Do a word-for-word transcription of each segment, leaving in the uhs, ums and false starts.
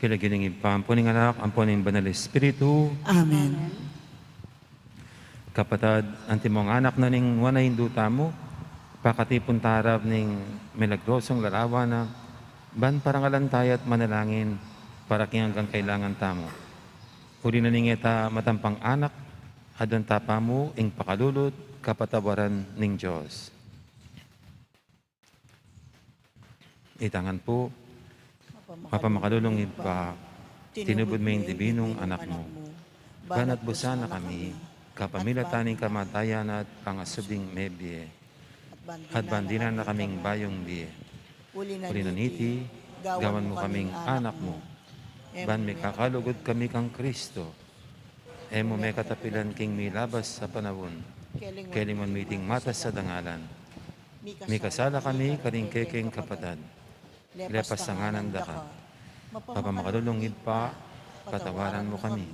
King lagyu ning Ibpa, ampo ning Anak, ampo ning Banal Espiritu. Amen. Kapatad, antimong anak na ning nuan a Indu tamu, pakatipun ta rap ning milagrosung larawan na, ban parangalan taya at manalangin para king anggang kailangan tamu. Uli na ning e ta matampang anak, aduan ta pa mu ing pakalulu at kapatawaran ning Dios. Itang ngan pu. Mapamakalulung Ibpa, tinubud me ing dibinung Anak mu, banat busan na kami kapamilatan ning kamatayan na at pangasubling mebie, at ban dinan na kaming bayung bie. Uli na niti, gawan mu kaming anak mu, ban mikakalugud kami kang Kristo. E mu me katapilan king milabas a panaun, kelinguan mu iting matas a dangalan. Mikasala kami karing kekeng kapatad, lepas tanganan da ka. Mapamakalulung Ibpa, patawaran mu kami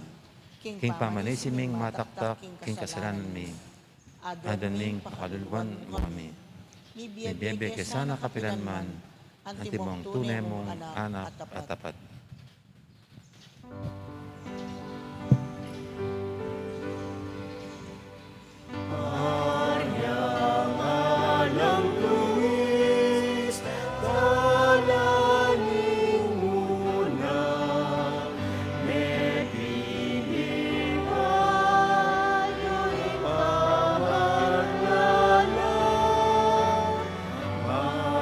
king pamanisi ming mataktak king kasalanan mi, aduan ning pakaluluan mu kami. Mibie ke sana kapilan man antimong tune mung anak a tapat.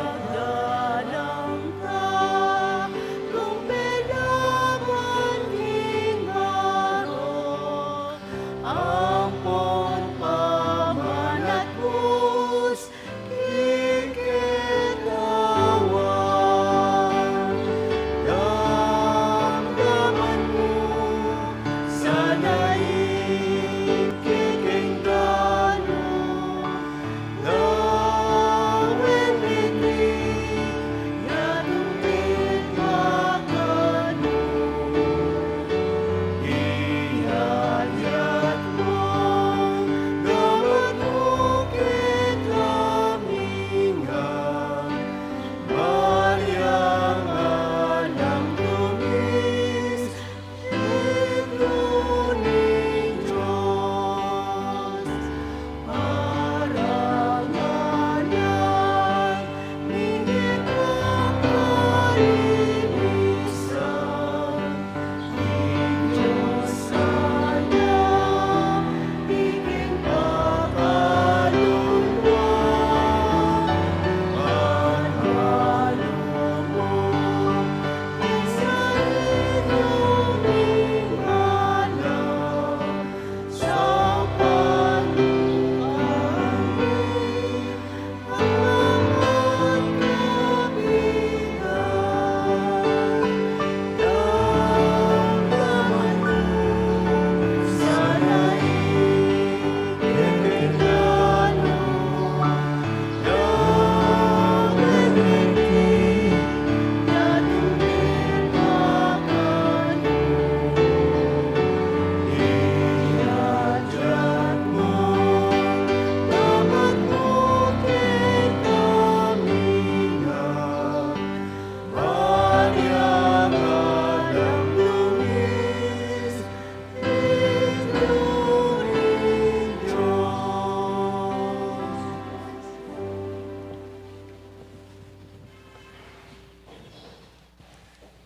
Magdalang ka, kung pelaban king marok, ampon pamanatkus king ketawan. Damdaman mu sana ing kekeng dalu,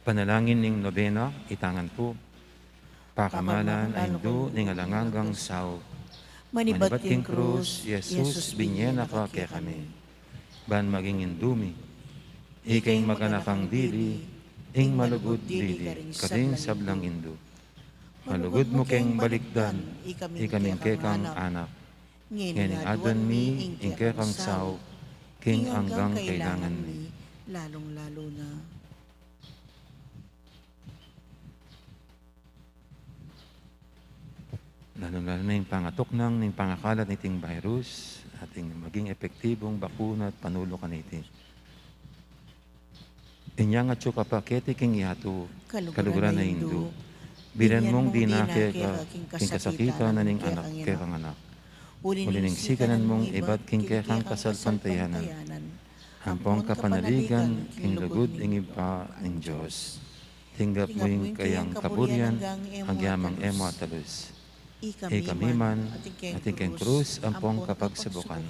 Panalangin ning nobena, itang ngan pu. Pakamalan a Indu ning alang anggang saup. Manibat king krus, Jesus, binye na ka kekami. Ban maging Indu mi, ika ing maganakang dili, ing malugud dili karing sablang Indu. Malugud mu keng balikdan ikaming kekang anak. Ngeni aduan mi ing kekang saup king anggang kailangan mi, lalung-lalu na. Lalung-lalu na ing pangatuknang ning pangakalat niting virus, atin maging epektibung bakuna at panulu kaniti. Inyang atyu ka pa keti king yatu, kaluguran a Indu, birian mung dina keka king kasakitan na ning anak kekang anak. Uli ning sikanan mung ibat king kekang kasalpantayanan, ampong kapanaligan king lugud ning Ibpa ning Dios. Tinggap mu ing kayang kaburian, agyamang e mu atalus. Ikami man, atin keng krus ampong kapagsabukan.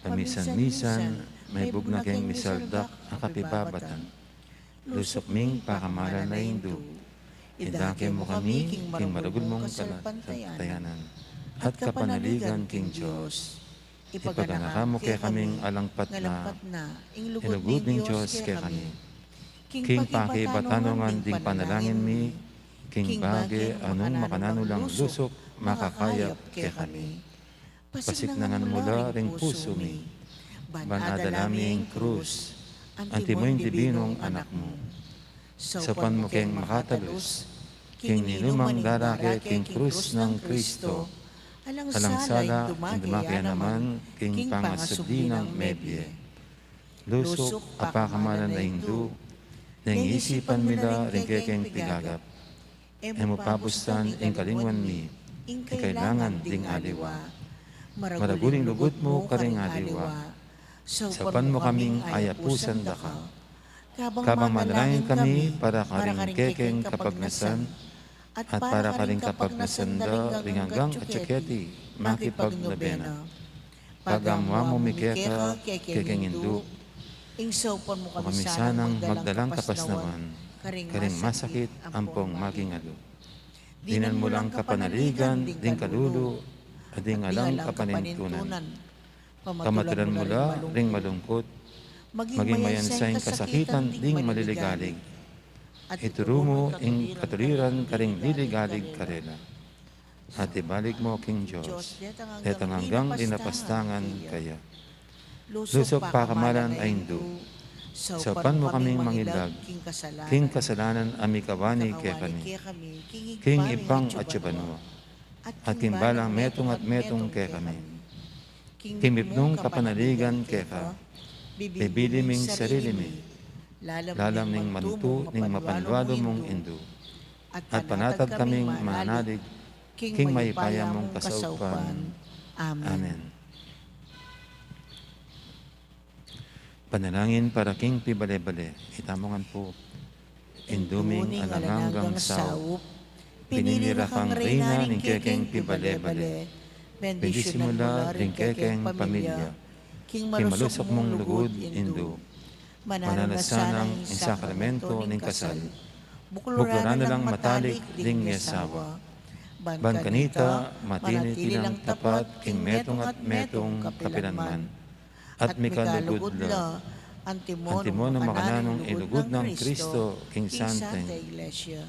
Paminsan-minsan, maibug na keng misaldak a kapibabatan. Lusuk ming pakamalan a Indu, idake mu kami king maragul mung kasalpantayanan at kapanaligan king Dios. Ipaganaka mu kekaming alang patna ing lugud ning Dios kekami. King pakibatan mu ngan ding panalangin mi, king bage a nung makananu lang lusuk makakayap kekami. Pasiknangan mu la ring pusu mi, ban adala mi ing krus, antimo ing dibinung Anak mu. Saupan mu keng makatalus, king ninumang darake king krus nang Kristo, alang sala ing dumake naman king pangasubli nang mebie. Lusuk a pakamalan a Indu, neng isipan mi la ring kekeng pigagap. E mu pabustan ing kalingwan mi, ing kailangan ding aliwa. Maragul ing lugud mu karing aliwa. Saupan mu kaming ayapusan da ka. Kabang manalangin kami para karing kekeng kapagnasan, at para karing kapagnasan da ring anggang atsaketi, makipagnobena. Pagamuan mu mi keka, kekeng Indu, ing saupan mu kami sanang magdalang kapasnawan karing masakit ampong maging alu. Dinan mu lang kapanaligan ding kalulu at ding alang kapanintunan. Pamatulan mu la ring malungkut, maging mayansa ing kasakitan ding maliligalig. Ituru mu ing katuliran karing liligalig karela. At ibalik mu king Dios detang anggang linapastangan kaya. Lusuk pakamalan a Indu, saupan mu kaming mangilag king kasalanan a mikawani kekami, king Ibpang atsu banua, at king balang metung at metung kekami. King mipnung kapanaligan keka, bibili ming sarili mi, lalam ning mantu ning mapanwalu mung Indu, at panatag kaming manalig king mayupaya mung kasaupan. Amen. Panalangin para king pibale-bale. Itamu ngan pu. Indu ming alang anggang saup, pinili ra kang reyna ning kekeng pibale-bale. Bendisyunan mu la ring kekeng pamilya king malusuk mung lugud, Indu. Mananu na sanang ing sakramento ning kasal, bukluran na lang matalik ding miasawa. Ban kanita, manatili lang tapat king metung at metung kapilanman. At mikalugud la, antimo nung makananung ilugud nang Kristo king Santa Iglesia.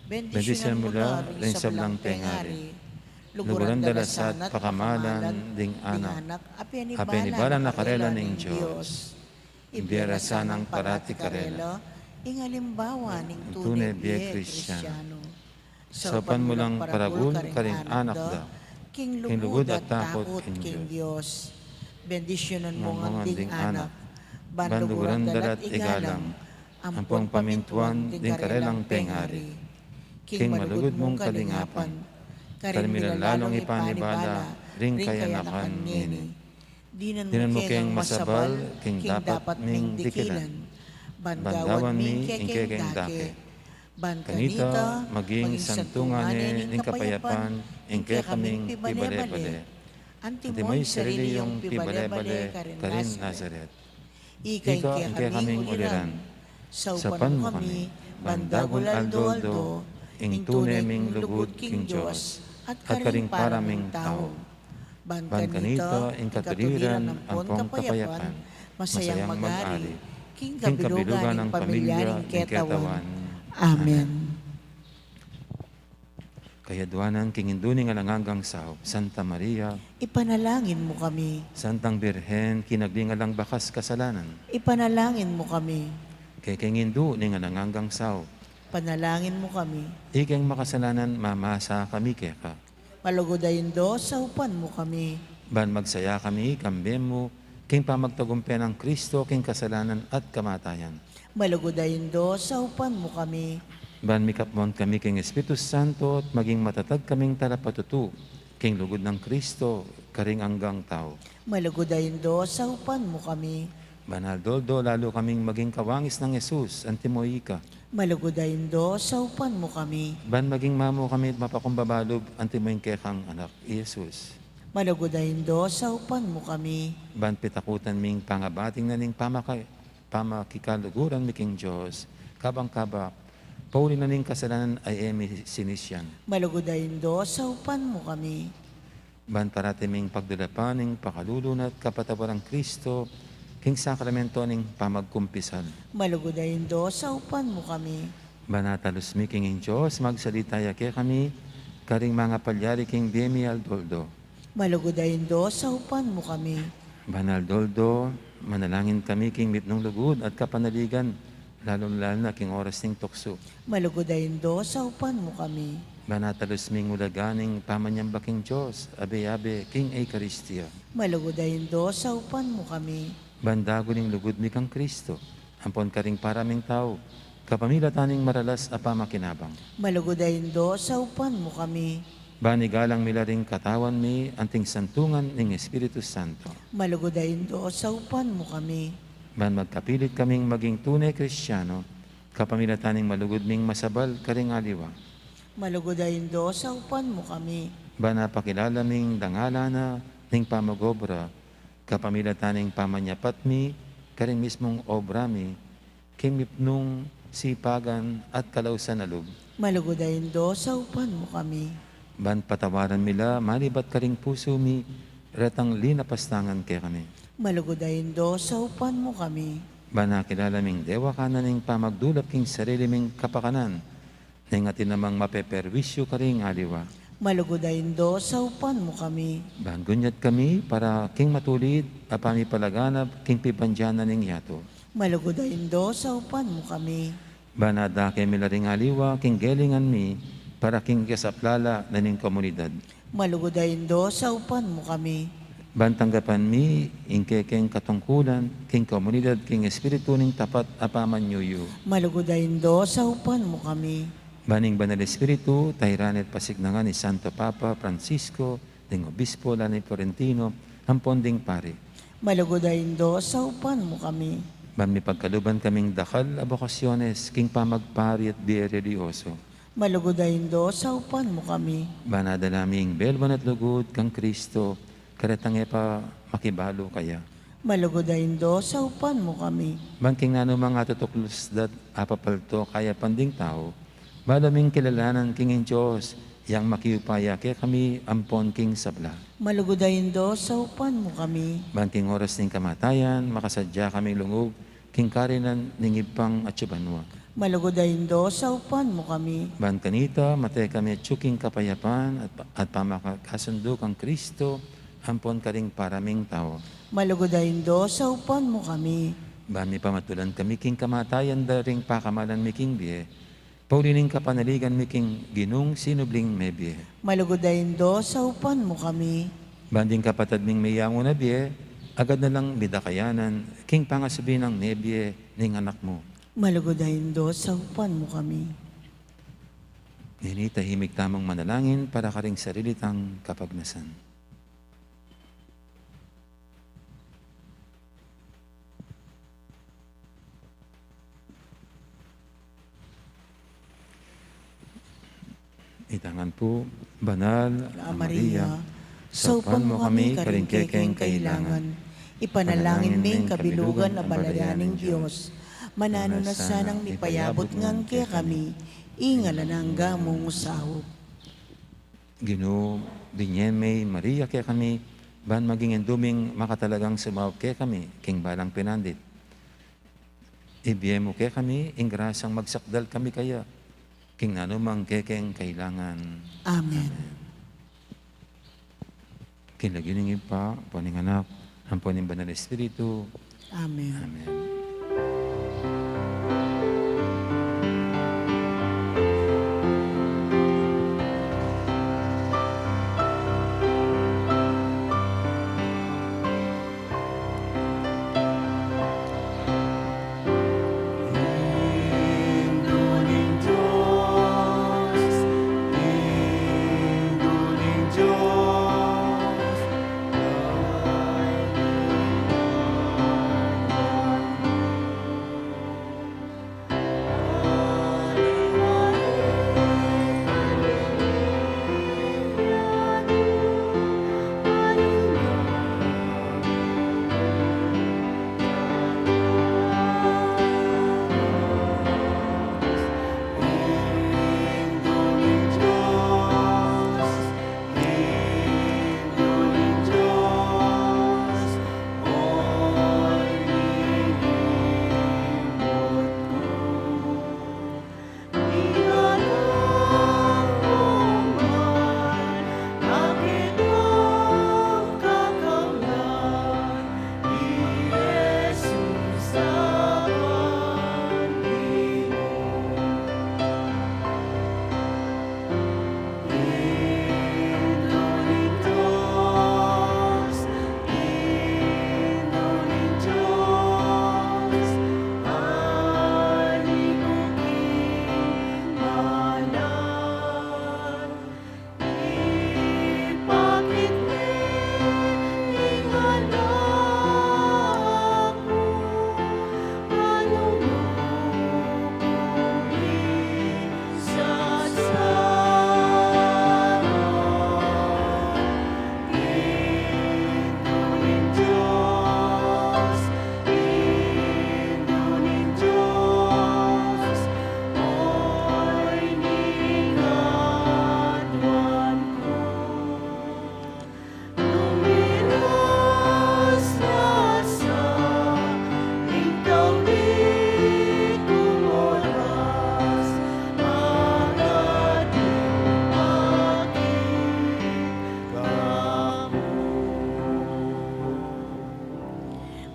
Bendisyunan mu la ring sablang pengari. Luguran da la sa at pakamalan ding anak a penibala na karela ning Dios. Ibie ra sanang parati karela ing alimbawa ning tune bie Kristiano. Saupan mu lang paragul karing anak da king lugud at takut king Dios. Bendisyunan mu ngan ding anak, ban luguran da la't igalang ampong pamintuan ding karelang pengari. King malugud mung kalingapan, kareng milalalung ipanibala ring kayanakan ngeni. Dinan mu keng masabal king dapat ming dikilan, ban gawan mi ing kekeng dake. Ban kanita, maging santungan ne ning kapayapan ing kekaming pibale-bale. Antimo ing sarili yung pibale-bale karin Nazaret. Ika ing kekaming uliran. Saupan mu kami, ban dagul aldo-aldo ing tune ming lugud king Dios at karing para ming tau. Ban kanita ing katuliran ampong kapayapan, masayang mag-ari king kabilugan ning pamilya ning ketawan. Amen. Kayadwanan king Indu ning alang anggang saup, Santa Maria, ipanalangin mu kami. Santang Birhen, kinagli ning alang bakas kasalanan, ipanalangin mu kami. Kekeng Indu ning alang anggang saup, ipanalangin mu kami. Ikeng makasalanan, mamasa kami keka. Malugud a Indu, saupan mu kami. Ban magsaya kami kambe mu king pamagtagumpe nang Kristo king kasalanan at kamatayan. Malugud a Indu, saupan mu kami. Ban mikapmon kami king Espiritu Santo at maging matatag kaming talapatutu king lugud nang Kristo karing anggang tau. Malugud a Indu, saupan mu kami. Ban aldo-aldo lalu kaming maging kawangis nang Jesus, antimo ika. Malugud a Indu, saupan mu kami. Ban maging mamu kami at mapakumbaba lub anti mo ing kekang Anak, i Jesus. Malugud a Indu, saupan mu kami. Ban pitakutan ming pangabating na ning pamaka-, pamakikaluguran mi king Dios, kabang-kabak, pauli na ning kasalanan a e mi sinisian. Malugud a Indu, saupan mu kami. Ban parati ming pagdulapan ing pakalulu na at kapatawaran nang Kristo, king sakramento ning pamagkumpisal. Malugud a Indu, saupan mu kami. Ban atalus mi king ing Dios, magsalita ya kekami, karing mangapalyari king bie mi aldo-aldo. Malugud a Indu, saupan mu kami. Ban aldo-aldo, manalangin kami king mipnung lugud at kapanaligan, lalung-lalu na king oras ning tuksu. Malugud a Indu, saupan mu kami. Ban atalus ming ulaga ning pamanyamba king Dios, abe-abe king Eukaristia. Malugud a Indu, saupan mu kami. Ban dagul ing lugud mi kang Kristo, ampon karing para ming tau, kapamilatan ning maralas a pamakinabang. Malugud a Indu, saupan mu kami. Ban igalang mi la ring katawan mi anting santungan ning Espiritu Santo. Malugud a Indu, saupan mu kami. Ban magkapilit kaming maging tune Kristiano, kapamilatan ning malugud ming masabal karing aliwa. Malugud a Indu, saupan mu kami. Ban apakilala ming dangalan na ning pamag-obra, kapamilatan ning pamanyapat mi karing mismung obra mi, king mipnung sipagan at kalausan a lub. Malugud a Indu, saupan mu kami. Ban patawaran mi la manibat karing pusu mi, retang linapastangan kekami. Malugud a Indu, saupan mu kami. Ban akilala ming dewakan na ning pamagdulap king sarili ming kapakanan, neng atin namang mapeperwisyu karing aliwa. Malugud a Indu, saupan mu kami. Ban gunyat kami para king matulid a pamipalaganap king pibandian na ning yatu. Malugud a Indu, saupan mu kami. Ban adake mi la ring aliwa king gelingan mi para king kasaplalan na ning komunidad. Malugud a Indu, saupan mu kami. Ban tanggapan mi ing kekeng katungkulan king komunidad king espiritu ning tapat a pamanyuyu. Malugud a Indu, saupan mu kami. Ban ing Banal Espiritu, tairan at pasignangan ni Santo Papa Francisco, ding obispo, la ning Florentino, ampon ding pari. Malugud a Indu, saupan mu kami. Ban mipagkaluban kaming dakal a bokasyones king pamagpari at bie relihiyoso. Malugud a Indu, saupan mu kami. Ban adala mi ing belwan at lugud kang Kristo, karetang e pa makibalu kaya. Malugud a Indu, saupan mu kami. Ban king nanumang atutuklus da't apapalto kayapan ding tau, balu ming kilalanan king ing Dios, yang makiupaya kekami ampon king sabla. Malugud a Indu, saupan mu kami. Ban king oras ning kamatayan, makasadya kaming lungub king karinan ning Ibpang atsu banua. Malugud a Indu, saupan mu kami. Ban kanita, mate kami atsu king kapayapan at, at pamakakasundu kang Kristo, ampon karing para ming tau. Malugud a Indu, saupan mu kami. Ban mipamatulan kami king kamatayan da ring pakamalan mi king bie, pauli ning kapanaligan mi king Ginung sinubling mebie. Malugud a Indu, saupan mu kami. Ban ding kapatad ming meyangu na bie, agad na lang midakayanan king pangasubi nang mebie ning Anak mu. Malugud a Indu, saupan mu kami. Ngeni tahimik tamung manalangin para karing sarili tang kapagnasan. Itang ngan pu. Banal a Maria, saupan mu kami karing kekeng kailangan. Ipanalangin ming kabilugan a balayan ning Dios. Mananu na sanang mipayabut ngan kekami ing alang angga mung saup. Ginu, binye me i Maria kekami, ban maging indu ming makatalagang sumaup kekami king balang pinandit. Ibie mu kekami ing grasyang magsakdal kami kaya king nanumang kekeng kailangan. Amen. King lagyu ning Ibpa, ampon ning Anak, ampon ning Banal Espiritu. Amen. Amen.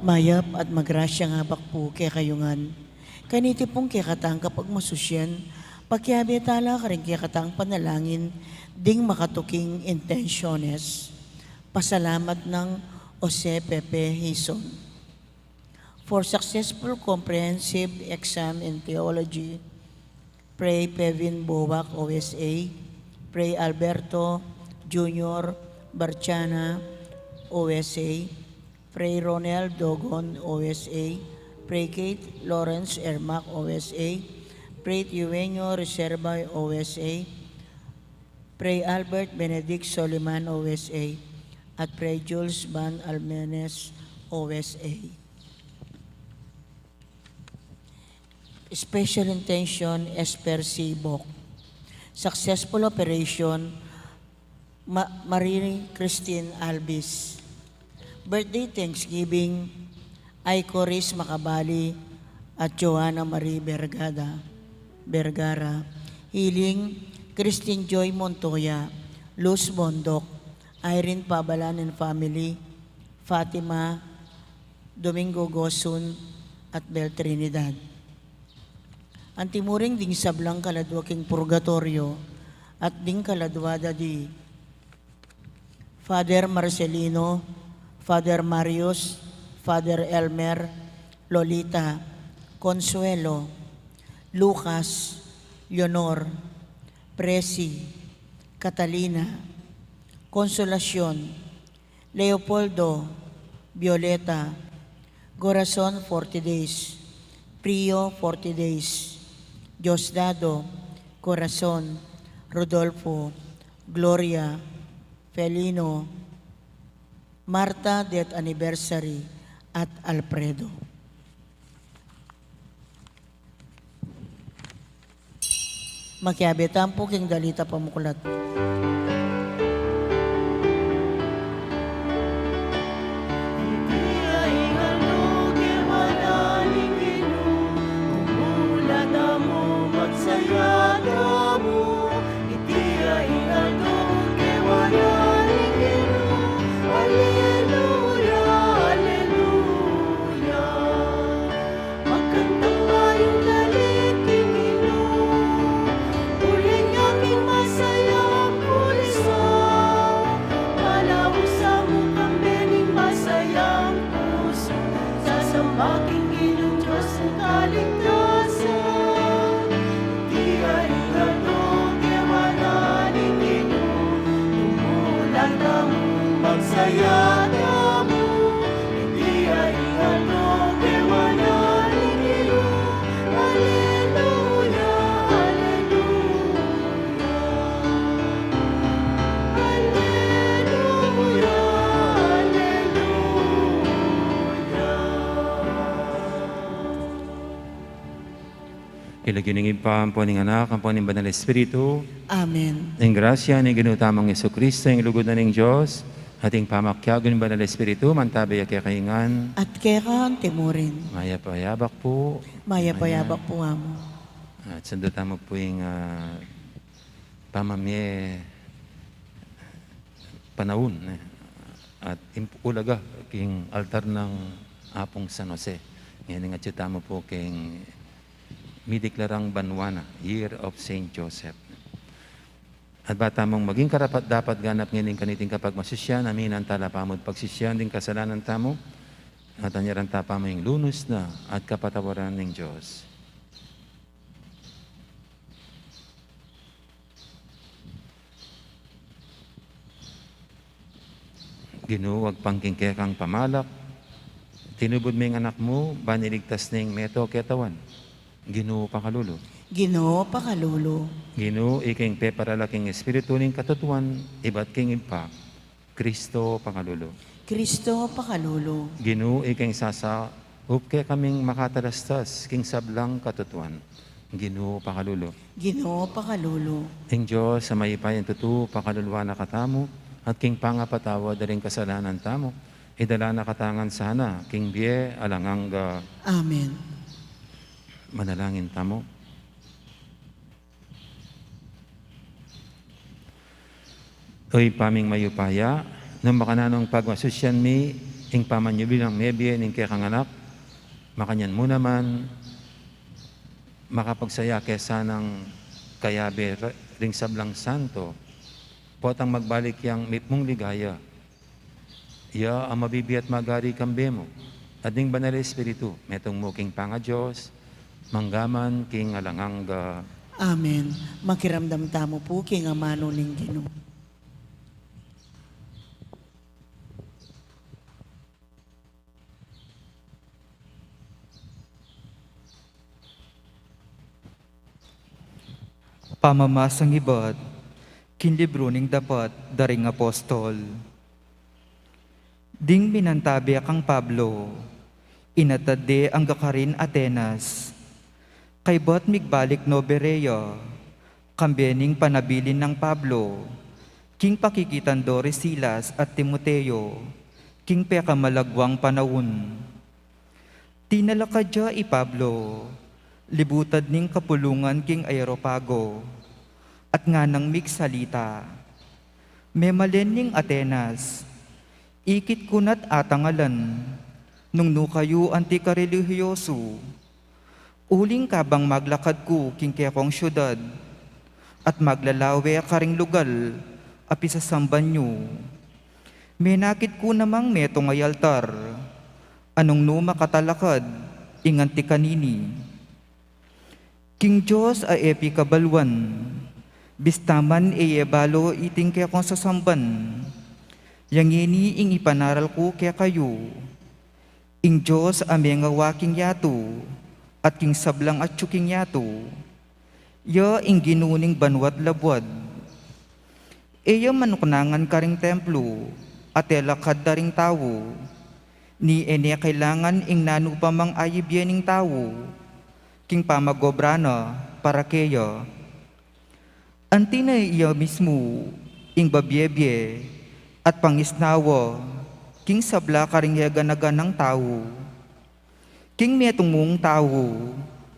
Mayap at magrasyang abak pu kekayu ngan. Kaniti pung kekatang kapagmasusyan, pakiabe tala karing kekatang panalangin ding makatuking intensyones. Pasalamat nang Jose Pepe Hizon. For successful comprehensive exam in theology, Fray Pevin Bowak, O S A, Fray Alberto Junior Barchana, O S A, Fray Ronel Dogon, O S A, Fray Kate Lawrence Ermac, O S A, Fray Eugenio Reserva, O S A, Fray Albert Benedict Soliman, O S A, at Fray Jules Van Almenes, O S A. Special Intention, Esper Sibok. Successful Operation, Ma-, Marie Christine Albis. Birthday Thanksgiving, Icoris Macabali at Joanna Marie Bergada, Vergara. Healing, Christine Joy Montoya, Luz Bondoc, Irene Pabalan and family, Fatima, Domingo Gosun, at Bel Trinidad. Anti mu rin ding sablang kaladua king purgatoryo at ding kaladua da di Father Marcelino, Father Marius, Father Elmer, Lolita, Consuelo, Lucas, Leonor, Presi, Catalina, Consolacion, Leopoldo, Violeta, Corazon forty days, Prio forty days, Diosdado, Corazon, Rodolfo, Gloria, Felino, Martha death anniversary, at Alfredo. Makiabe tamu pu king dalita pamuklat. Aleluya, aleluya. Magkantang mayung lali king Ginu, uling aking masaya ang pulis. Malaus a mukang bening masayang pusu, sasamba king Ginung Dios ning kaligtasan. Iti ing aldo kewanan ning Ginu, tumula tamu, magsaya tamu. Iti ing aldo kewanan ning Ginu. Aleluya, aleluya. Aleluya, aleluya. King lagyu ning Ibpa, ampo ning Anak, ampo ning Banal Espiritu. Amen. Ing grasya ning Ginu tamung Jesucristo, ing lugud na ning Dios, at ing pamakiabe ning Banal Espiritu, mantabe ya kekayu ngan. At keka anti mu rin. Mayap a yabak pu. Mayap a yabak pu, Amu. At sundu tamu pu ing, ah, pamamie panaun, eh, at imp-, ulaga king altar nang Apung San Jose. Ngeni atyu tamu pu king midiklarang banua na, Year of Saint Joseph. At ba tamung maging karapat-dapat ganap ngeni kaniting kapagmasusyan, aminan tala pamud pagsisian ding kasalanan tamu, at anyaran ta pamu ing lunus na at kapatawaran ning Dios. Ginu, agpang king kekang pamalak, tinubud me ing Anak mu, ban iligtas ne ing meto ketawan. Ginu, pakalulu. Ginu, pakalulu. Ginu, ika ing peparala king Espiritu ning katutuan, ibat king Ibpa. Kristo, pakalulu. Kristo, pakalulu. Ginu, ika ing sasaup kekaming makatalastas king sablang katutuan. Ginu, pakalulu. Ginu, pakalulu. Ing Dios a mayupayang tutu, pakaluluan na katamu, at king pangapatawad da ring kasalanan tamu, idala na katamu ngan sana king bie alang angga. Amen. Manalangin tamu. O Ibpa ming mayupaya, nung makananung pagmasusyan mi ing pamanyubli nang mebie ning kekang anak, makanyan mu naman makapagsaya ke sanang kayabe ra-, ring sablang santo, potang magbalik yang mipnung ligaya. Iya a mabibie at magari kambe mu, at ning Banal a Espiritu, metung mu king pangaDios, mangga man king alang angga. Amen. Makiramdam tamu pu king amanu ning Ginu. Pamamasang ibat king libru ning Dapat da ring Apostol. Ding minantabe kang Pablo, inatad de angga karin Atenas. Kaybat migbalik no Berea, kambe ning panabilin nang Pablo, king pakikitan do ri Silas at Timoteo, king pekamalagwang panaun. Tinalakad ya i Pablo, libutad ning kapulungan king Areopago, at nganang migsalita, "Memalen ning Atenas, ikit ku na't atangalan, nung nu kayu anti karelihiyosu, uling kabang maglakad ku king kekong siudad, at maglalawe karing lugal a pisasamban yu, menakit ku namang metung a altar, a nung nu makatalakad ing anti kanini. King Dios a e pikabaluan, bista man e ye balu iting kekong sasamban, ya ngeni ing ipanaral ku kekayu. Ing Dios a mengawa king yatu, at king sablang atyu king yatu, ya ing Ginu ning banua't labuad. E ya manuknangan karing templu, at e lakad da ring tau, ni e ne kailangan ing nanu pa mang ayib ye ning tau king pamagobra na para keya. Anti na iya mismu ing babiebie at pangisnawa king sabla karing gaganakan nang tau. King metung mung tau,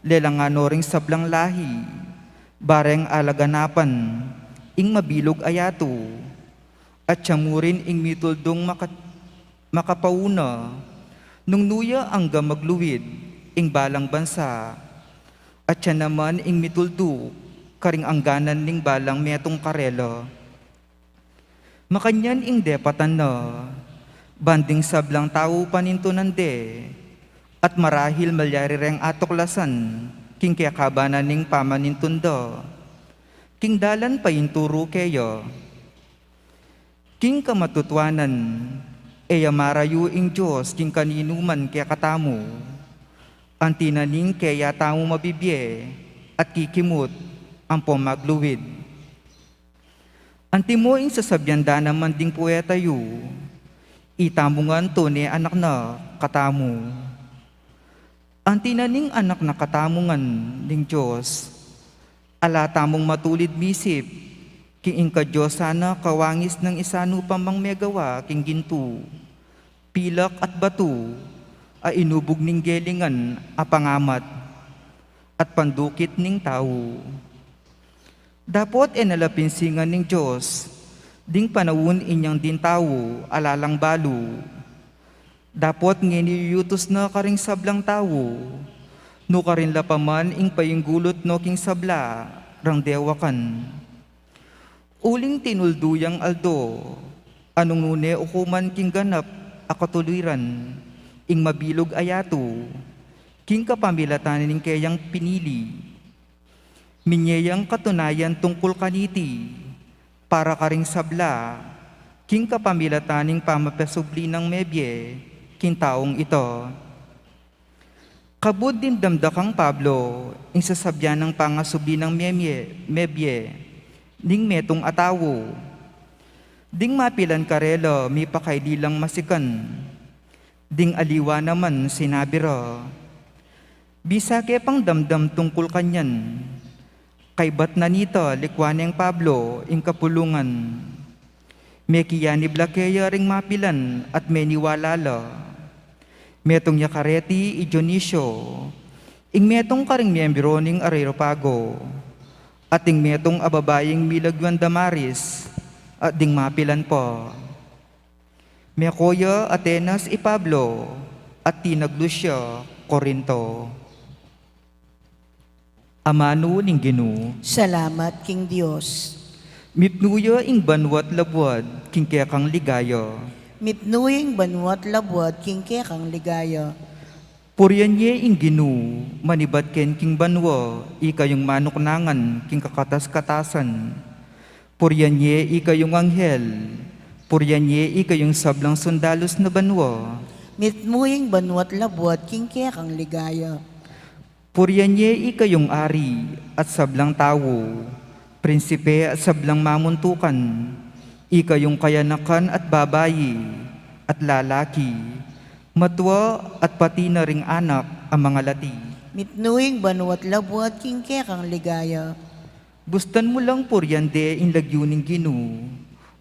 lelangan no ring sablang lahi, bareng alaganapan ing mabilug a yatu, at siya mu rin ing mituldung maka-, makapauna, nung nu ya angga magluid ing balang bansa, at siya naman ing mituldu karing angganan ning balang metung karela. Makanyan ing depatan na, ban ding sablang tau panintunan de, at marahil malyari reng atuklasan king kekabanan ning pamanintun da, king dalan painturu keya. King kamatutuanan, e ya marayu ing Dios king kaninuman kekatamu, anti na ning keya tamu mabibie at kikimut ampong magluid. Antimo ing sasabian da naman ding puweta yu, itamu ngan tune anak na katamu. Anti na ning anak na katamu ngan ning Dios, ala tamung matulid misip king ing kadiosan na kawangis nang isanu pa mang megawa king gintu, pilak at batu, a inubug ning gelingan a pangamat at pandukit ning tau. Dapot e na la pinsingan ning Dios ding panaun inyang ding tau ala lang balu. Dapot ngeni yutus na karing sablang tau, nukarin la pa man ing painggulut no king sabla rang dewakan. Uling tinuldu yang aldo, a nung nu ne ukuman king ganap a katuliran ing mabilug a yatu, king kapamilatan ning keyang pinili. Minye yang katunayan tungkul kaniti, para karing sabla, king kapamilatan ning pamapasubli nang mebie king taung ita. Kabud dimdam da kang Pablo ing sasabian nang pangasubli nang mebie, mebie ning metung a tau. Ding mapilan karela mipakaili lang masikan, ding aliwa naman sinabi ra. Bisa ke pang damdam tungkul kanyan, kaybat na nita likwan neng Pablo ing kapulungan. Mekiyanib la keya ring mapilan at meniwala la. Metung ya kareti i Dionisio, ing metung karing miyembro ning Areopago, at ing metung a babaing milagyuan Damaris, at ding mapilan pa. Meko ya Atenas i Pablo, at tinaglus ya Corinto. Amanu ning Ginu. Salamat king Dios. Mipnu ya ing banua't labuad king kekang ligaya. Mipnu ya ing banua't labuad king kekang ligaya. Purian ye ing Ginu, manibat ken king banua, ikayung manuknangan king kakatas-katasan. Purian ye ikayung anghel, purian ye ikayung sablang sundalus na banua. Mipnu ing banua't labuad king kekang ligaya. Purian ye ikayung ari at sablang tau, prinsipe at sablang mamuntukan, ikayung kayanakan at babai at lalaki, matua at pati na ring anak a mangalati. Mipnu ing banua't labuad king kekang ligaya. Bustan mu lang purian de ing lagyu ning Ginu,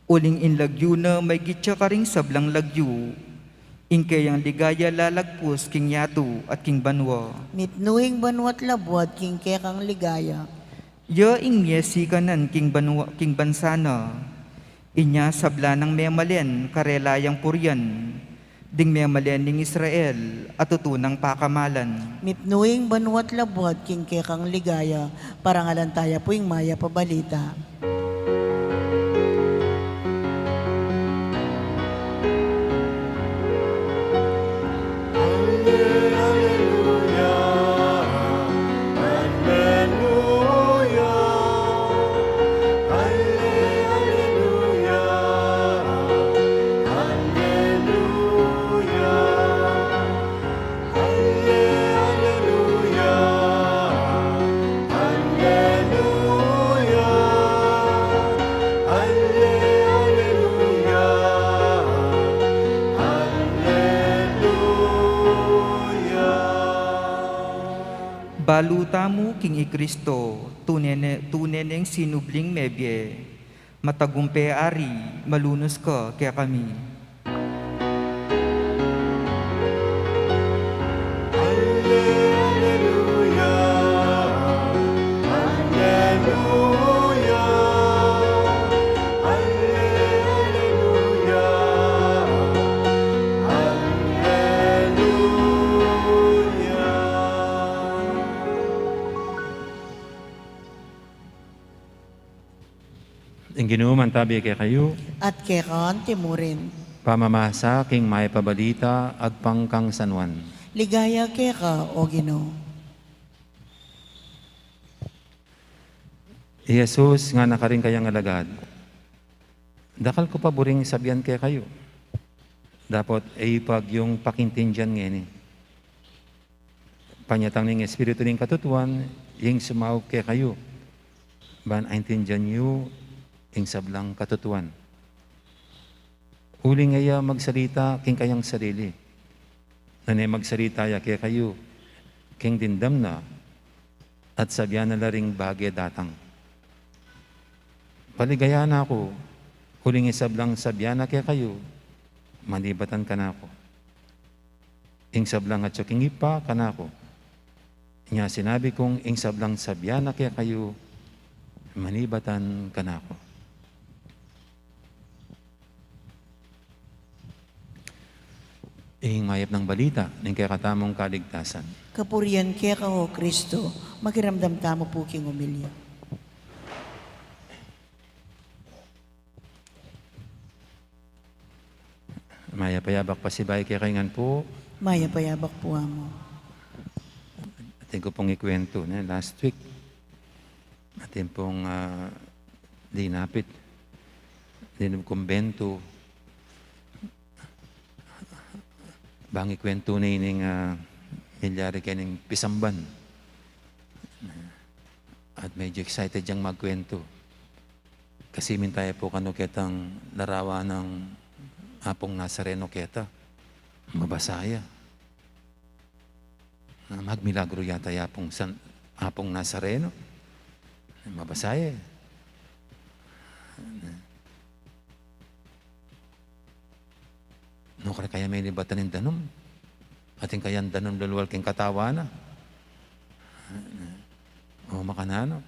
uling ing lagyu na maigit ya karing sablang lagyu, ing keyang ligaya lalagpus king yatu at king banua. Mipnu ing banua't labuad king kekang ligaya. Ya ing mie sikanan king banua, king bansa na, inya sabla nang memalen karela yang purian, ding memalen ning Israel a tutu nang pakamalan. Mipnu ing banua't labuad king kekang ligaya. Parangalan taya pu ing mayap a balita. Alleluia, alleluia, alleluia, alleluia. Alle-, alleluia, alleluia, alle-, alleluia, alleluia. Balu tamu king i Kristo, tune ne, tune neng sinubling mebie. Matagumpe Ari, malunus ka kekami. Alleluia, alleluia, alleluia, alleluia. Ing Ginu mantabi kekayu. At keka antimurin. Pamamasa king Mayap a Balita agpang kang San Juan. Ligaya keka, o Ginu. I Jesus ngana karing kayang alagad, dakal ku pa buring sabian kekayu, dapot e yu pa agyung pakintindian ngeni. Panyatang ning Espiritu ning katutuan, ing sumaup kekayu, ban aintindian yu ing sablang katutuan. Uling e ya magsalita king kayang sarili, nune magsalita ya kekayu king dimdam na, at sabian na la ring bage datang. Paligayan na ku, uling ing sablang sabian na kekayu, manibatan kanaku. Ing sablang atyu king Ibpa kanaku. Inya sinabi kung ing sablang sabian na kekayu, manibatan kanaku. Ing Mayap nang Balita ning kekatamung kaligtasan. Kapurian keka, o Kristo. Makiramdam tamu pu king omilya. Mayap a yabak pasibayu kekayu ngan pu. Mayap a yabak pu, Amu. Atin ku pung ikuwentu, ne, last week. Atin pung, ah, dinapit. Dinub kumbentu. Bang ikuwentu ne ining, ah, milyari kening pisamban. At medyo excited yang magkuwentu. Kasi minta ya pu kanu ketang larawan nang Apung Nazareno keta. Mabasa ya. Ah, magmilagru yata ya Apung San, Apung Nazareno. Mabasa ya. Nung kaya menibatan ing danum. Atin kayang danum lulwal king katawan na. O makananu.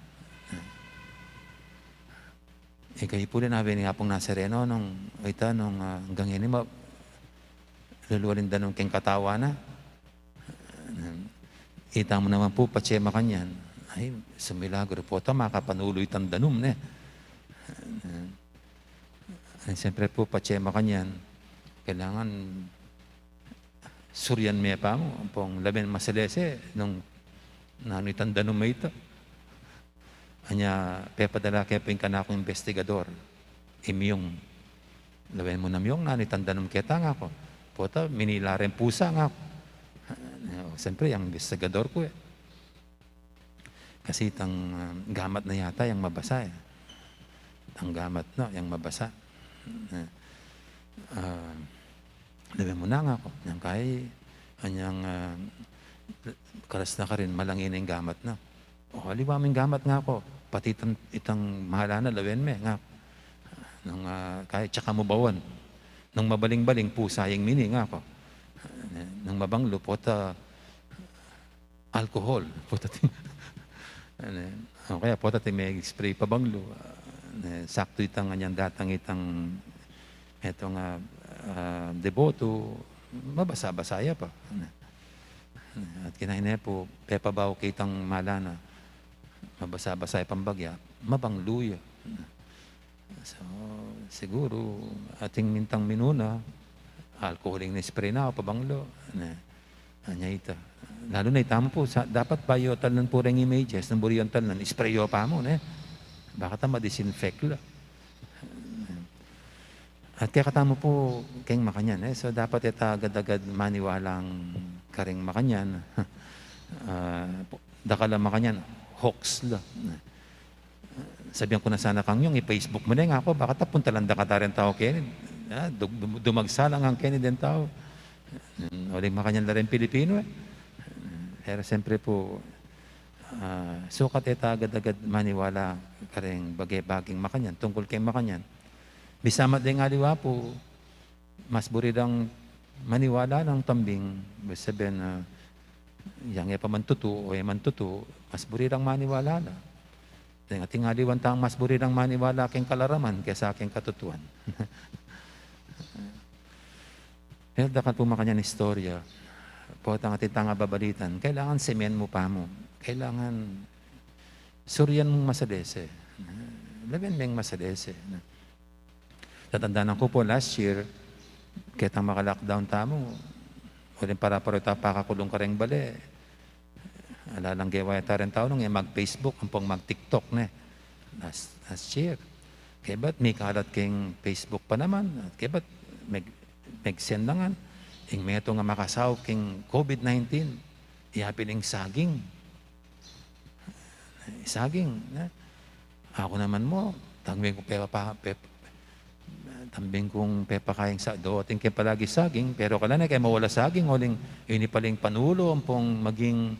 Ika ipuli na bini Apung Nazareno nung, ita nung, ah, anggang ini ma-, Lulual ing danum keng katawan na. Ita mu naman pu, patse makanyan. Ay, sumilagro, pota makapanulu itang danum, ne? Ay, siyempre pu, patse makanyan. Kailangan surian me pa mu, ampong lawen masalese, nung nanu itang danum a ita. Anya, pepadala ke pu ing kanakung imbestigador, i Myung. Lawen mu na, Myung, nanu itang danum keta, ngaku. Pota, minila reng pusa, ngaku. Siyempre, yang imbestigador ku, e. Kasi itang, ah, gamat na yata yang mabasa, e. Itang gamat, no, yang mabasa. E. Ah, Lawen mu na, ngaku. Nung kay, anyang, ah, kalas na karin, malangi na ing gamat na. O, aliwa mu ing gamat, ngaku. Pati itang, itang mahala na, lawen me, ngaku. Nung, ah, kay, tsaka mu bawan. Nung mabaling-baling, pusa ing mini, ngaku. Nung mabanglu, pota, alcohol. Pota ting, ano, o kaya pota ting me-spray pabanglu. Ah, ne, saktu itang anyang datang itang, eto nga, ah, deboto, mabasa-basa ya pa. Ano, at kinain ne pu, pepabau ke itang mahala na, mabasa-basa ya pang bagya, mabanglu ya. So, siguru, ating mintang minuna, alcohol ing ni-spray na, o pabanglu, ne. Anya ita. Lalu na ita mu pu, sa, dapat bayu talnan pu reng images, nung buri yong talnan, spray yo pa mu, ne. Baka ta ma-disinfect la. At kaya katamu pu, keng makanyan, e. So, dapat e ta agad-agad maniwalang kareng makanyan. Ah, dakal a makanyan, hoax la. Sabian ku na sana kang Myung, i-Facebook mu ne, ngaku, baka ta puntalan da kata reng tau keni. Ah, du-, du-, dumagsa la ngan keni deng tau. Hmm, uling makanyan la reng Pilipinu, e. Pero siyempre pu, ah, sukat e ta agad-agad maniwala kareng bage-bageng makanyan, tungkul keng makanyan. Misamat deng aliwa pu, mas buri dang maniwala nang tambing, ibig sabihin, ah, yang e pa man tutu o e man tutu, mas buri dang maniwala la. Deng ating aliwan tang mas buri dang maniwala keng kalaraman kesa keng katutuan. E, dakal pu makanyan istorya. Potang ating tang ababalitan, kailangan simen mu pa mu. Kailangan surian mung masalese. Lawen meng masalese. Tatandanan ku pu last year, ketang maka-lockdown tamu, uling para-para ta pakakulung kareng bale. Ala lang gewa yata reng tau nung e mag-Facebook, ampong mag-TikTok, ne. Last, last year. Kebat mikalat keng Facebook pa naman, kebat meg-, megsend na ngan. Ing metung a makasaup keng COVID nineteen, yapin ing saging. Saging, ne? Aku naman mu, tambing kung pepa-, pep-, tambing kung pepakaing sa-, do, atin keng palagi saging, pero kalangan e keng mawala saging, uling ini pala ing panulu, ampong maging,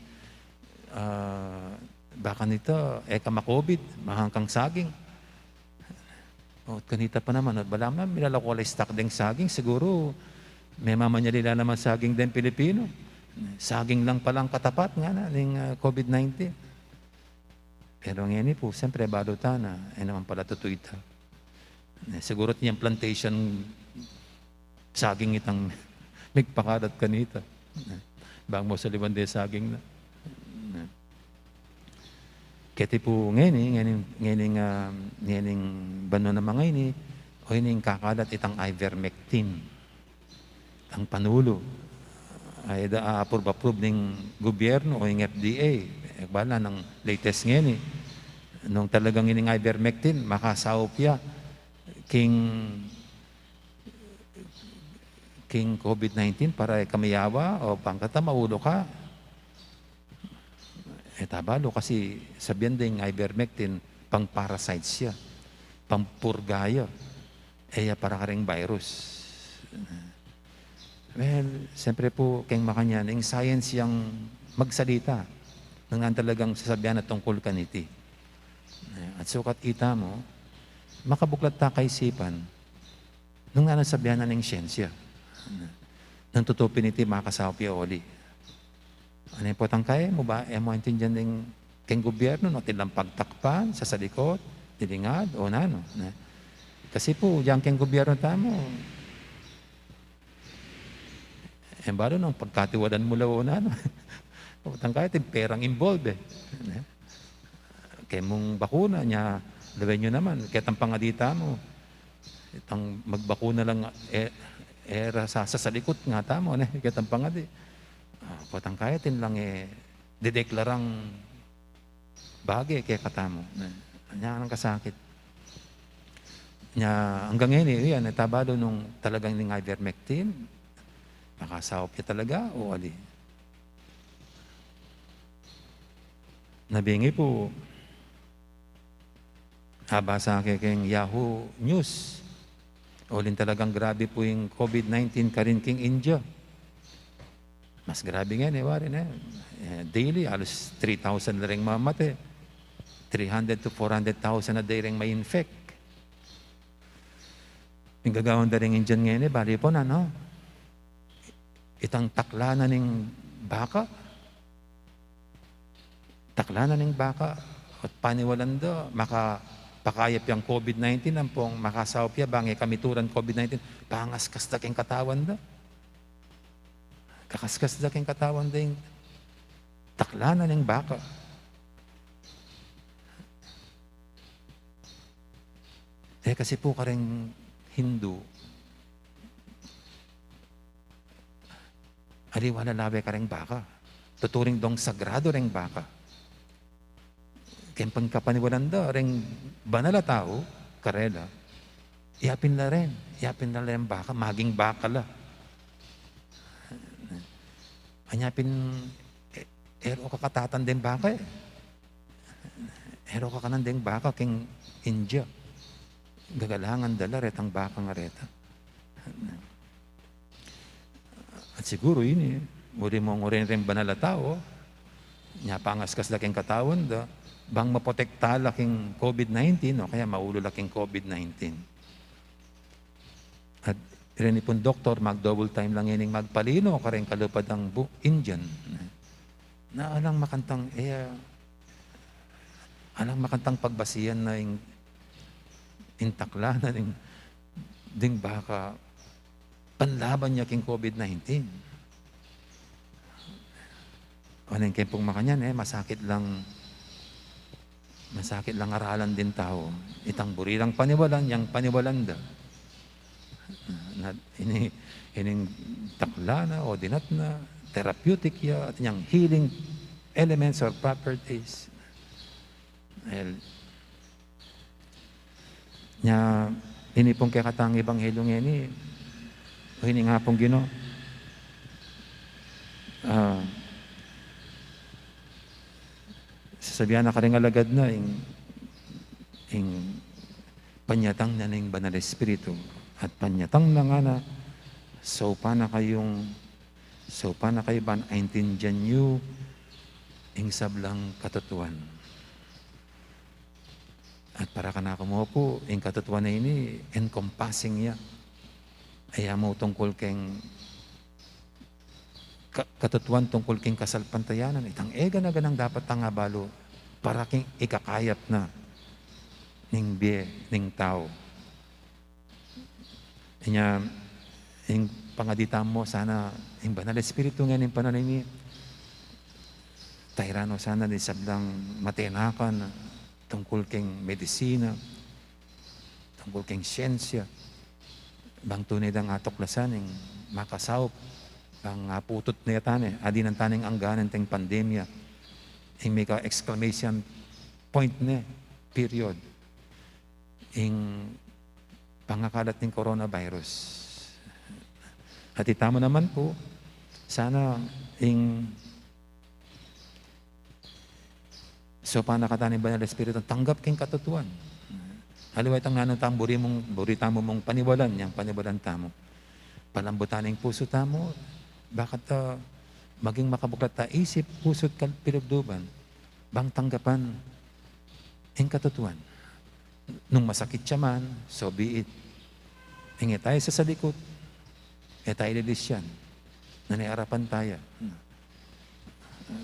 ah, baka nita, e ka ma-COVID, mahang kang saging. O, kanita pa naman, o, balamu na, milalaku la ing stock deng saging, siguru, memamanyali la naman saging deng Pilipinu. Saging lang palang katapat ngana ning, ah, COVID nineteen. Pero ngeni pu, siyempre, balu ta na, e naman pala tutu ita. E, siguru atin yang plantation saging itang migpakalat kanita. Bang mu saliwan de saging na. Keti pu ngeni, ngeni, ngeni, ah, ngeni banua na manga ini, o ini ing kakalat itang ivermectin. Itang panulu. Ay da, ah, approve-approve ning gobyerno o ing F D A. E, bala nang latest ngeni. Nung talagang ining ivermectin, makasaup ya king king COVID nineteen para e ka miyawa o bang kata maulu ka. E ta balu kasi sabian deng ivermectin, pang-parasites ya, pang-purga ya, e ya para kareng virus. Well, siyempre pu, keng makanyan, ing science yang magsalita nung nanu talagang sasabian na tungkul kaniti. At sukat ita mu, makabuklat ta kaisipan, nung nanu sabian na ning siyensya. Nung tutu pin iti makasaup ya o ali. Anu ing potang kaya mu ba, e mu aintindian deng keng gobyerno, no, atin lang pagtakpan, sasalikut, dilingad, o nanu, ne? Kasi pu, dyan keng gobyerno tamu, E, balu nung pagkatiwalan mu la o nanu. Potang kaya, atin perang involve, e. Keng bakuna, nya, lawen yu naman, ketang pangadi tamu. Itang magbakuna lang, e, e ra sa, sasalikut nga tamu, ne, ketang pangadi. A, potang kaya, atin lang, e, dideklarang bage kekatamu. Nya, nung kasakit. Nya, anggang ngeni, yan, e ta balu nung talagang ning ivermectin, makasaup ya talaga, o ali. Na, bingi pu, abasa ke keng Yahoo News. Uling talagang grabe pu ing COVID nineteen karin keng India. Mas grabe ngeni, e, wari ne. E, daily, alos three thousand la ring mamate. Three hundred to four hundred thousand a day ring ma-infect. Ing gagawan da ring Indian ngeni, bali pu nanu, itang takla na ning baka. Takla na ning baka, at paniwalan da, makapakayap yang COVID nineteen, ampong makasaup ya, bang e kamituran COVID nineteen, pangaskas da keng katawan da. Kakaskas da keng katawan da ing takla na ning baka. E, kasi pu kareng Hindu, aliwa la lawe kareng baka. Tuturing dong sagrado reng baka. Keng pangkapaniwalan da, reng banal a tau, karela, yapin la ren, yapin la reng baka, maging baka la. Anya pin, e, e ro kakatatan deng baka, e. E ro kakanan deng baka keng India. Gagalangan da la retang baka nga reta. At siguru ini, muri mung uring reng banal a tau, nya pangaskas da keng katawan da, bang maprotekta la keng COVID nineteen, o kaya maulu la keng COVID nineteen. At reni pung doktor, mag-double time la ngening magpalino kareng kalupa dang bu-, Indian. Na alang makantang, e, alang makantang pagbasian na ing, ing takla na ning, ding baka panlaban ya king COVID nineteen. O neng keng pung makanyan, e, masakit lang, masakit lang aralan ding tau. Itang buri lang paniwalan, yang paniwalan da. Na, ini, ining takla na o dinat na, therapeutic ya, atin yang healing elements or properties. Dahil, nya, ini pung kekatang ebanghelyo ngeni, o ini nga pung Ginu, a, sasabian na karing alagad na, ing, ing panyatang na ning Banal Espiritu, at panyatang na ngana, saupan na kayung, saupan na kayu ban aintindian yu ing sablang katutuan. At para kanaku mu pu, ing katutuan a ini, encompassing ya. Aya mu tungkul keng ka-, katutuan tungkul keng kasalpantayanan, itang e gana-ganang dapat tang abalu para keng ikakayap na ning bie ning tau. Inya, ing pangadi tamu sana, ing Banal Espiritu ngening panahun ini, tairan no sana ding sablang matenakan tungkul keng medisina, tungkul keng siensia, bang tune dang atuklasan ing makasaup, bang aputut ne tane, adinan tane ing angganan ding pandemya, ing mika exclamation point ne, period, ing pangakalat ning coronavirus. At itamu naman pu, sana ing saupan na katamu ning Banal Espiritu, tanggap keng katutuan. Aliwa itang nanu tamu, buri mung, buri tamu mung paniwalan, yang paniwalan tamu. Palambutan ing pusu tamu, bakit, a, maging makabuklat a isip, pusu at kal-, pilubluban, bang tanggapan ing katutuan. Nung masakit ya man, so be it. Ing e taya sasalikut, e taya lilisian. Nune arapan taya.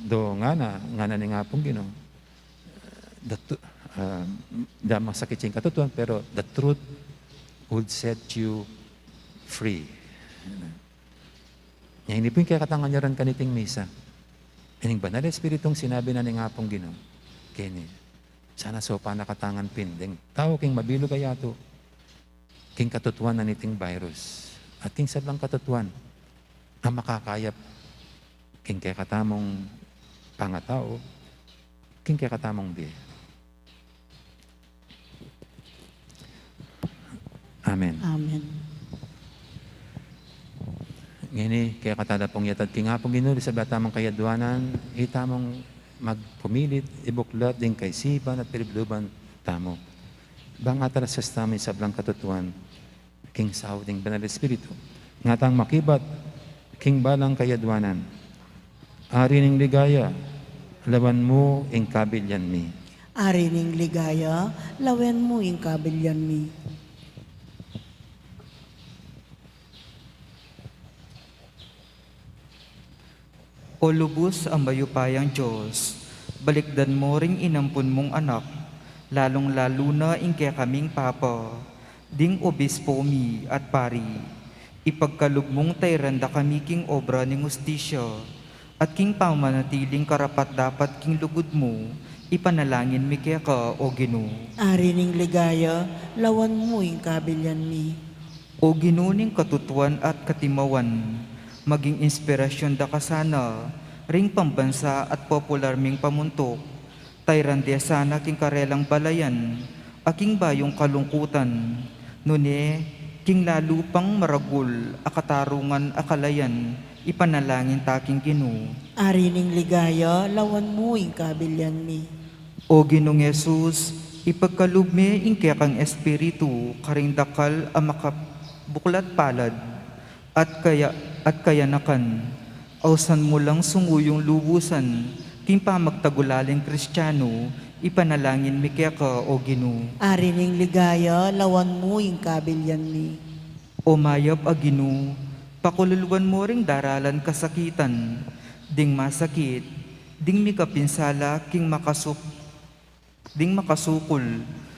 Do ngana, ngana ning Apung Ginu, the tru-, a, da masakit ya ing katutuan, pero the truth would set you free. Ngeni pu ing kekatang anyaran kaniting misa. Ining Banal Espiritung sinabi na ning Apung Ginu keni, sana saupan na katamu ngan pin deng tau king mabilug a yatu, king katutuan na niting virus, at king sablang katutuan a makakayap king kekatamung pangatau, king kekatamung bie. Amen. Amen. Ngeni, kekatamu pung yatad king Apung Ginu, ding sabla tamung kayadwanan, itamung magpumilit, ibuklat ding kaisipan at pilubluban tamu. Bang atalaskas tamu ing sablang katutuan, king saup ning Banal Espiritu. Ngatang makibat king balang kayadwanan. Ari ning ligaya, lawan mu ing kabilian mi. Ari ning ligaya, lawan mu ing kabilian mi. O lubus a mayupayang Dios, balikdan mu ring inampun mung anak, lalung-lalu na ing kekaming papa, ding obispo mi at pari. Ipagkalub mung tairan da kami king obra ning hustisya, at king pamanatiling karapat-dapat king lugud mu, ipanalangin mi keka, O Ginu. Ari ning ligaya, lawan mu ing kabilian mi. O Ginu ning katutuan at katimawan, maging inspirasyon da ka sana ring pambansa at popular ming pamuntuk. Tairan de sana king karelang balayan a king bayung kalungkutan, nune king lalu pang maragul a katarungan a kalayan, ipanalangin ta king Ginu. Ari ning ligaya, lawan mu ing kabilian mi. O Ginung Jesus, ipagkalub me ing kekang Espiritu karing dakal a makabuklat palad at kaya, at kayanakan. Ausan mu lang sumuyung lubusan king pamagtagulaling Kristiano, ipanalangin mi keka, O Ginu. Ari ning ligaya, lawan mu ing kabilian mi. O mayap a Ginu, pakululwan mu ring daralan kasakitan, ding masakit, ding mikapinsala king makasup-, ding makasukul,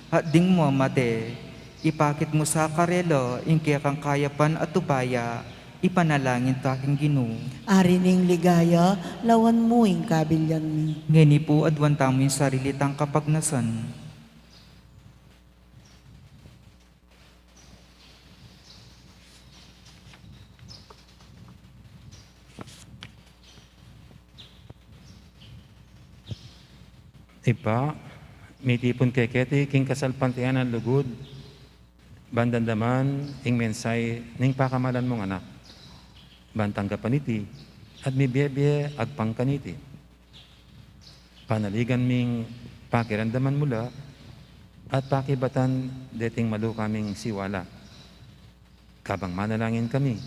at ding mamate, ipakit mu sa karela ing kekang kayapan at upaya, ipanalangin ta king Ginu. Ari ning ligaya, lawan mu ing kabilian mi. Ngeni pu, aduan tamu ing sarili tang kapagnasan. Ibpa, mitipun ke keti king kasalpantayanan a lugud, ban damdaman ing mensahe ning pakamalan mung Anak, ban tanggapan iti at mibie-bie agpang kaniti. Panaligan ming pakiramdaman mu la at pakibatan deting maluka ming siwala. Kabang manalangin kami,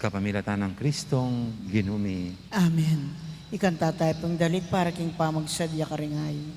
kapamilatan nang Kristong Ginu mi. Amen. Ikanta tayu pung dalit para king pamagsadya karing ayin.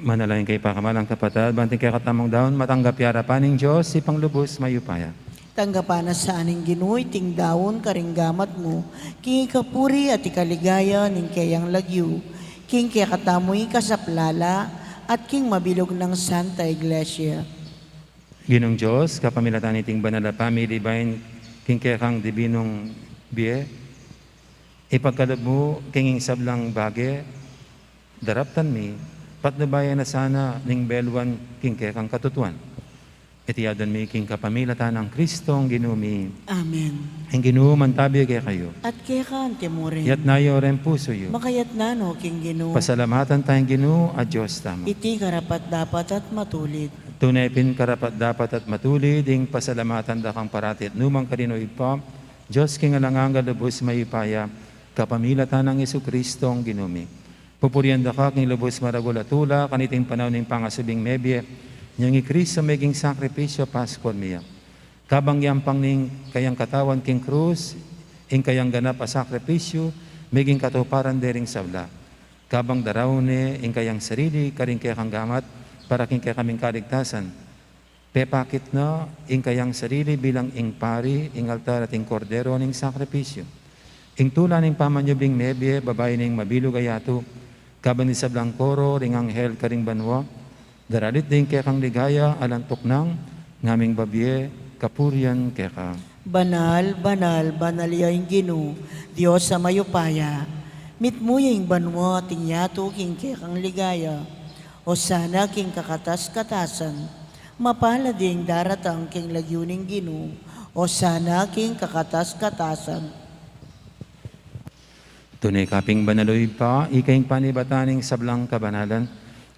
Manalangin kayu, pakamalan kung kapatad, ban iting kekatamung daun matanggap ya arapan ning Dios, Ibpang lubus mayupaya. Tanggapan na sa ning Ginu iting daun karing gamat mu, king ikapuri at ikaligaya ning keyang lagyu, king kekatamung ikasaplala, at king mabilug nang Santa Iglesia. Ginung Dios, kapamilatan niting banal a pamili bayu king kekang dibinung bie, ipagkalub mu king sablang bage, daraptan mi, patnubayan na sana ning beluan king kekang katutuan. Iti adwan mi king kapamilatan nang Kristong Ginu mi. Amen. Ing Ginu mantabi kekayu. At keka antimurin. Iyatas yu ring pusu yu. Makayatas no king Ginu. Pasalamatan taya ing Ginu a Dios tamu. Iti karapat-dapat at matulid. Tune pin karapat-dapat at matulid ing pasalamatan da kang parati at nukarin man, O Ibpa, Dios king alang angga, lubus mayupaya, kapamilatan nang Jesucristong Ginu mi. Pupurian da ka king lubus maragul a tula kaniting panaun ning pangasubling mebie nang i Cristo meging sakripisyu paskual mi ya. Kabang yampang ning kayang katawan king krus, ing kayang ganap a sakripisyu meging katuparan de ring sabla. Kabang daraun ne ing kayang sarili karing kekang gamat para king kekaming kaligtasan, pepakit na ing kayang sarili bilang ing pari, ing altar at ing kordero ning sakripisyu. Ing tula ning pamanyubling mebie, babayu ning mabilug a yatu, kabang ning sablang koro ring anghel karing banua, daralit da ing kekang ligaya alang tuknang, ngaming babie kapurian keka. Banal, banal, banal ya ing Ginu, Dios a mayupaya. Mitmu ya ing banua at ing yatu king kekang ligaya. Osana king kakatas-katasan. Mapalad ya ing daratang king lagyu ning Ginu. Osana king kakatas-katasan. Tune ka pin banal, O Ibpa, ika ing panibatan ning sablang kabanalan.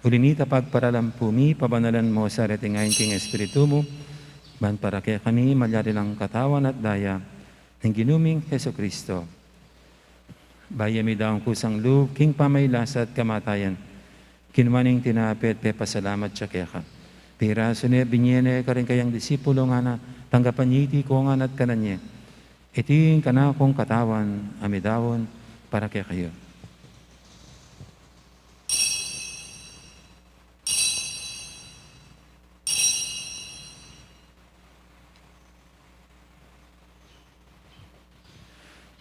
Uli na nita, pagparalan pu mi, pabanalan mu sa reting ain king Espiritu mu, ban para kekami malyari lang katawan at daya ning Ginu ming Jesucristo. Bayu ya midaun kusang lub king pamagkasakit at kamatayan, kinua ne ing tinape at pepasalamat ya keka. Pirasu ne, binie ne karing kayang disipulo, ngana, tanggapan ye iti kongan at kanan ye. Iti ing kanakung katawan a midaun para kekayu.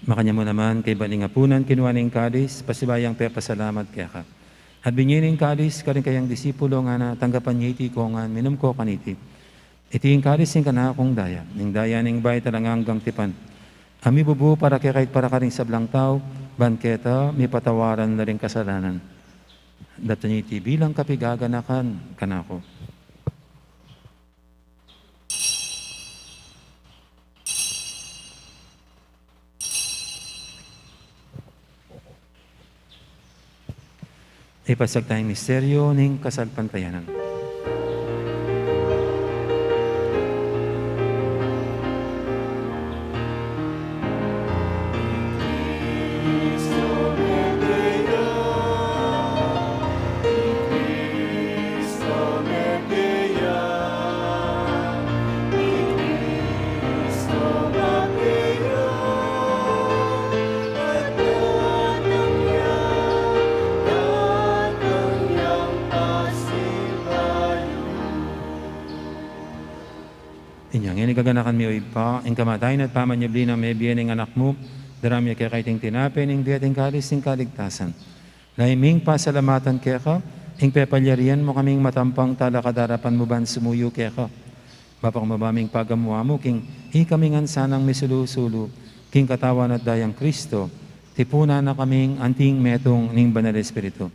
Makanyan mu naman, kaybat ning apunan, kinua ne ing kalis, pasibayu yang pepasalamat keka. At binie ne ing kalis karing kayang disipulo, ngana, tanggapan ye iti kongan, minum ko kaniti. Iti ing kalis ning kanakung daya, ning daya ning bayu at alang anggang tipan, a mibubu para kekayu at para karing sablang tau, ban keta mipatawaran la ring kasalanan. Daptan ye iti bilang kapigaganakan kanaku. Ipasiag taya ing misteryu ning kasalpantayanan. Inya ngeni, gaganakan mi, O Ibpa, ing kamatayan at pamanyubli nang mebie ning Anak mu, daraun mi keka iting tinape ning bie at ing kalis ning kaligtasan. Lalu ming pasalamatan keka ing pepalyarian mu kaming matampang talakad arapan mu ban sumuyu keka. Mapakumbaba ming pagamu-amu king ikami ngan sanang misulu-sulu king katawan at dayang Kristo, tipunan na kaming anting metung ning Banal Espiritu.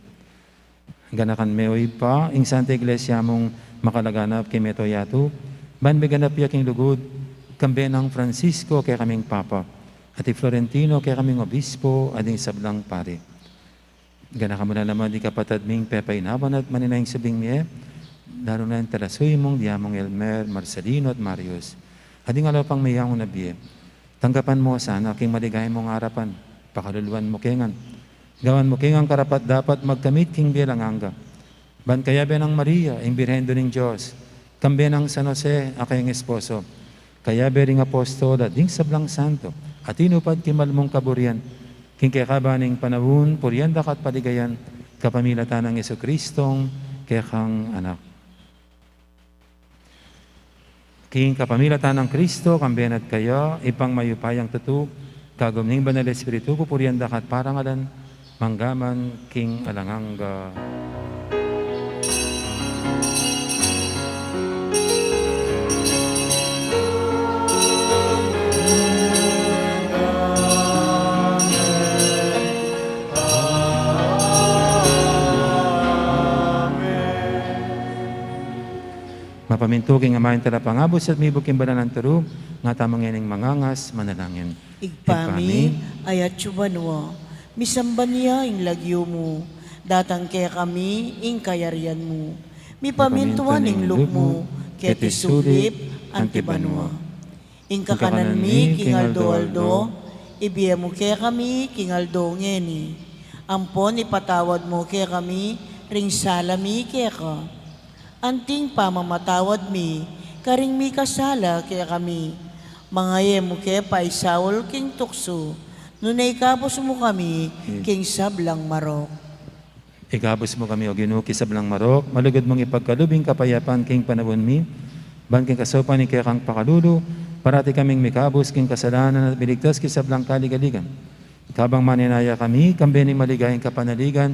Ganakan me, O Ibpa, ing Santa Iglesia mung makalaganap king mabilug a yatu, ban miganap ya king lugud, kambe nang Francisco kekaming Papa, at i Florentino kekaming Obispo, at ding sablang pari. Ganakan mu na naman ding kapatad ming pepainawan at manenaya king subling mie, lalu na ing talasuyu mung diamung Elmer, Marcelino at Marius, at ding aliwa pang meyangu na bie. Tanggapan mu sana king maligaya mung arapan, pakaluluan mu ke ngan. Gawan mu ke ngan karapat-dapat magkamit king bie alang angga. Ban kayabe nang Maria, ing Birhen Indu ning Dios, kambe nang San Jose, a kayang esposo, kayabe ring apostol at ding sablang santo a tinupad king mal mung kaburian, king kekaban ning panaun, purian da ka at paligayan, kapamilatan nang Jesucristong kekang anak. King kapamilatan nang Kristo, kambe na at kaya, Ibpang mayupayang tutu, kagum ning Banal Espiritu, pupurian da ka at parangalan, mangga man king alang angga. Mapamintu king Ama ing Talapangabus at mibug king banal nang turu, nga tamu ngening mangangas, manalangin. Ibpa mi, ayat yu banua, misamban ya ing lagyu mu, datang kekami ing kayarian mu, mipamintuan ing lub mu, keti sulip anti banua. Ing kakanan mi king aldo-aldo, ibie mu kekami king aldo ngeni. Ampon ipatawad mu kekami ring sala mi keka, anting pamamatawad mi karing mikasala kekami. Manga e mu ke paisaul king tuksu, nune ikabus mu kami king sablang marok. Ikabus mu kami, O Ginu, king sablang marok, malugud mung ipagkalub ing kapayapan king panaun mi, ban king kasaupan ning kekang pakalulu, parati kaming mikabus king kasalanan at miligtas king sablang kaligaligan. Kabang manenaya kami, kambe ning maligayang kapanaligan,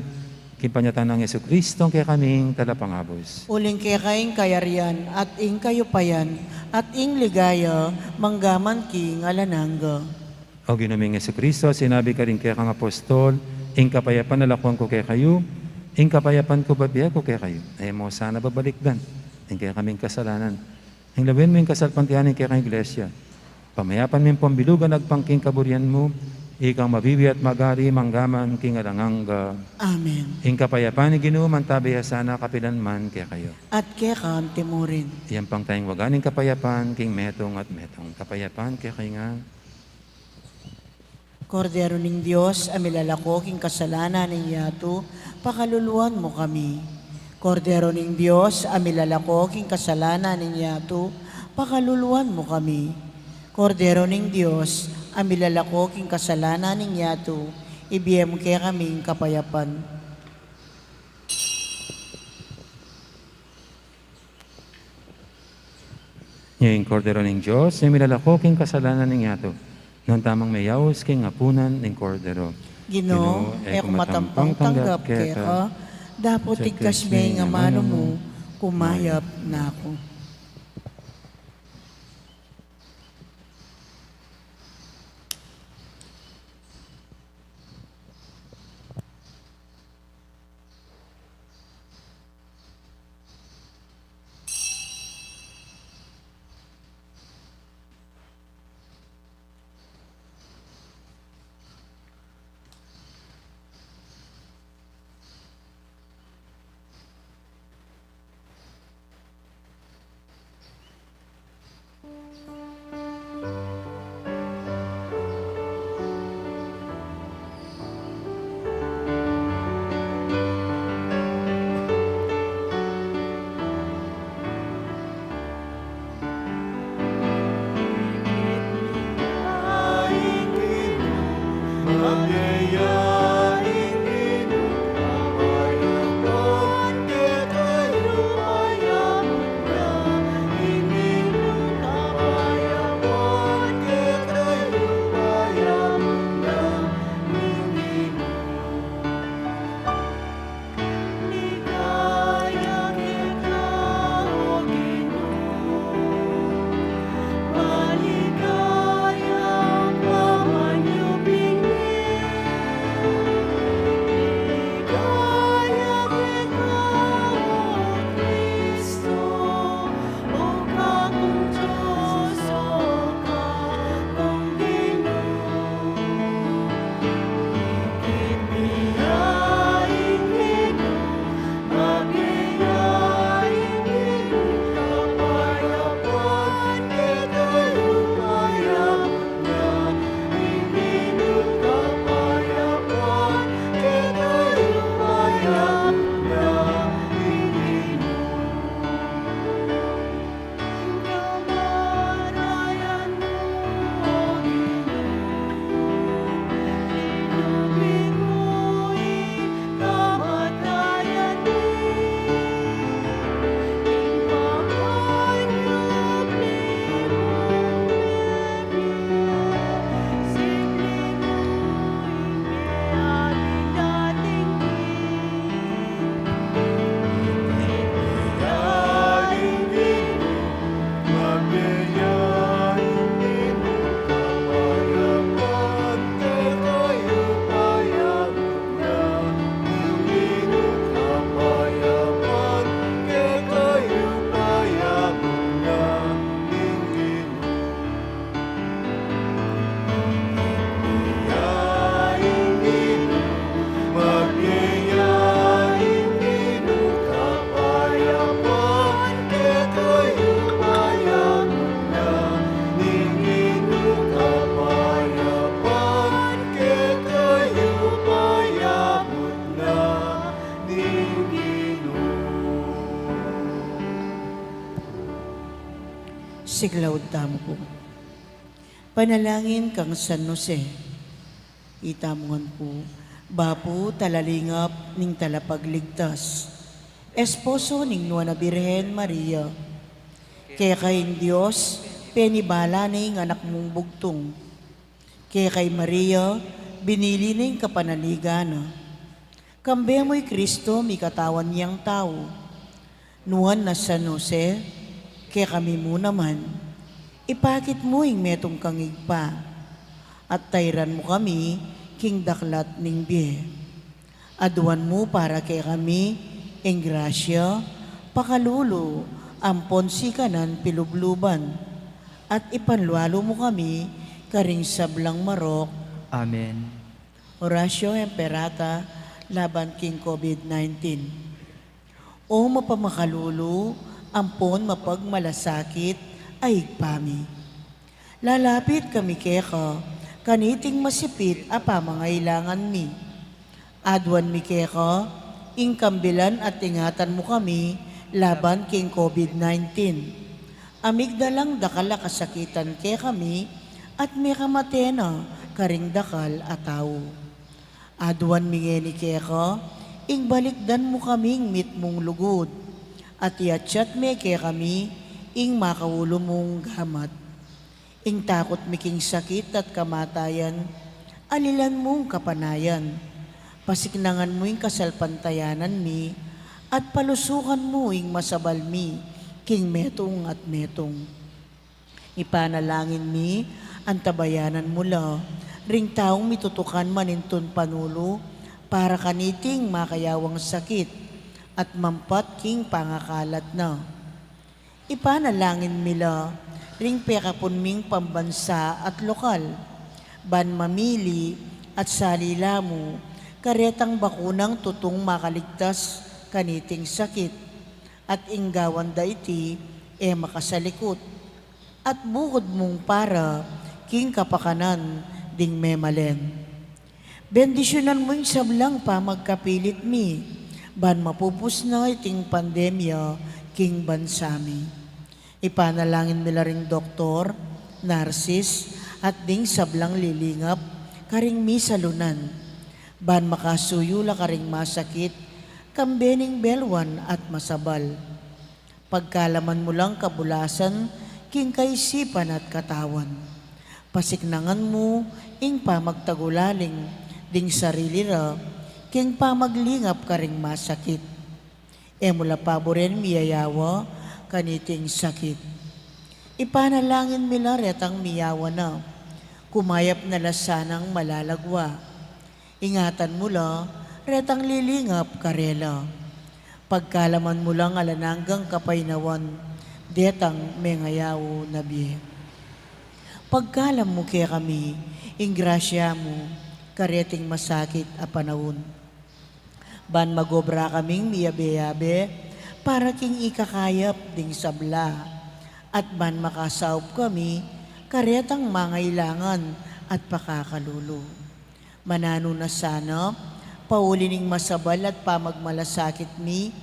king panyatang nang Jesucristo, kekaming Talapangabus. Uling keka ing kayarian, at ing kayupayan, at ing ligaya, mangga man king alang angga. O Ginu ming Jesucristo, sinabi karing kekang apostol, ing kapayapan lalakwan ku kekayu, ing kapayapan ku bibie ku kekayu. E mu sana babalikdan ing kekaming kasalanan. Ing lawen mu ing kasalpantayanan ning kekang Iglesia. Pamayapan ming pambilugan agpang king kaburian mu, ikang mabibie at magari mangga man king alang angga. Amen. Ing kapayapan ning Ginu mantabe ya sana kapilan man kekayu. At keka mu rin. Iyampang tayang waga ning kapayapan king metung at metung. Kapayapan kekayu ngan. Kordero ning Dios, a milalako king kasalanan ning yatu, pakaluluan mu kami. Kordero ning Dios, a milalako king kasalanan ning yatu, pakaluluan mu kami. Kordero ning Dios, a milalako king kasalanan ning yatu, ibie mu kekami ing kapayapan. Nya ing Kordero ning Dios, a milalako king kasalanan ning yatu. Nuan tamung meyaus king apunan ning Kordero. Ginu, e ku matampang tanggap keka, dapot igkas me ing amanu mu, kumayap na ku. Siklaud tamu pu. Panalangin kang San Jose. Itamu ngan pu, bapu talalingap ning Talapagligtas, esposo ning Nuan a Birhen Maria. Keka ing Dios penibala ne ing Anak mung bugtung. Keka i Maria binili ne ing kapanaligan na. Kambe mu i Kristo mikatawan yang tau. Nuan a San Jose, kekami mu naman, ipakit mu ing metung kang Ibpa, at tairan mu kami king daklat ning bie. Aduan mu para kekami ing grasya, pakalulu, ampon sikanan pilubluban, at ipanlualu mu kami karing sablang marok. Amen. Oratio Imperata laban king COVID nineteen. O mapamakalulu ampon mapagmalasakit a Ibpa mi, lalapit kami keka kaniting masipit a pamangailangan mi. Aduan mi keka ing kambilan at ingatan mu kami laban king COVID nineteen. A migdalang dakal a kasakitan kekami at mekamate na karing dakal a tau. Aduan mi ngeni keka ing balikdan mu kaming mitmung lugud, at iatsat me kekami ing makaulu mung gamat. Ing takut mi king sakit at kamatayan, alilan mung kapanayan. Pasiknangan mu ing kasalpantayanan mi, at palusukan mu ing masabal mi king metung at metung. Ipanalangin mi, antabayanan mu la ring taung mitutukan manintun panulu para kaniting makayawang sakit at mampat king pangakalat na. Ipanalangin mi la ring pekapun ming pambansa at lokal, ban mamili at salila mu karetang bakunang tutung makaligtas kaniting sakit, at ing gawan da iti e makasalikut, at bukud mung para king kapakanan ding memalen. Bendisyunan mu ing sablang pamagkapilit mi, ban mapupus na iting pandemya king bansa mi. Ipanalangin mi la ring doktor, narsis, at ding sablang lilingap karing misalunan, ban makasuyu la karing masakit, kambe ning belwan at masabal. Pagkalaman mu lang kabulasan king kaisipan at katawan. Pasiknangan mu ing pamagtagulaling ding sarili ra king pamaglingap karing masakit. E mu la paburen miyayawa kaniting sakit. Ipanalangin mi la retang miyawa na, kumayap na la sanang malalagwa. Ingatan mu la retang lilingap karela. Pagkalaman mu lang alang anggang kapaynawan detang mengayaw na bie. Pagkalam mu kekami ing grasya mu kareting masakit a panaun, ban magobra kaming miyabe-yabe para king ikakayap ding sabla, at ban makasaup kami karetang mangailangan at pakakalulu. Mananu na sana, pauli ning masabal at pamagmalasakit mi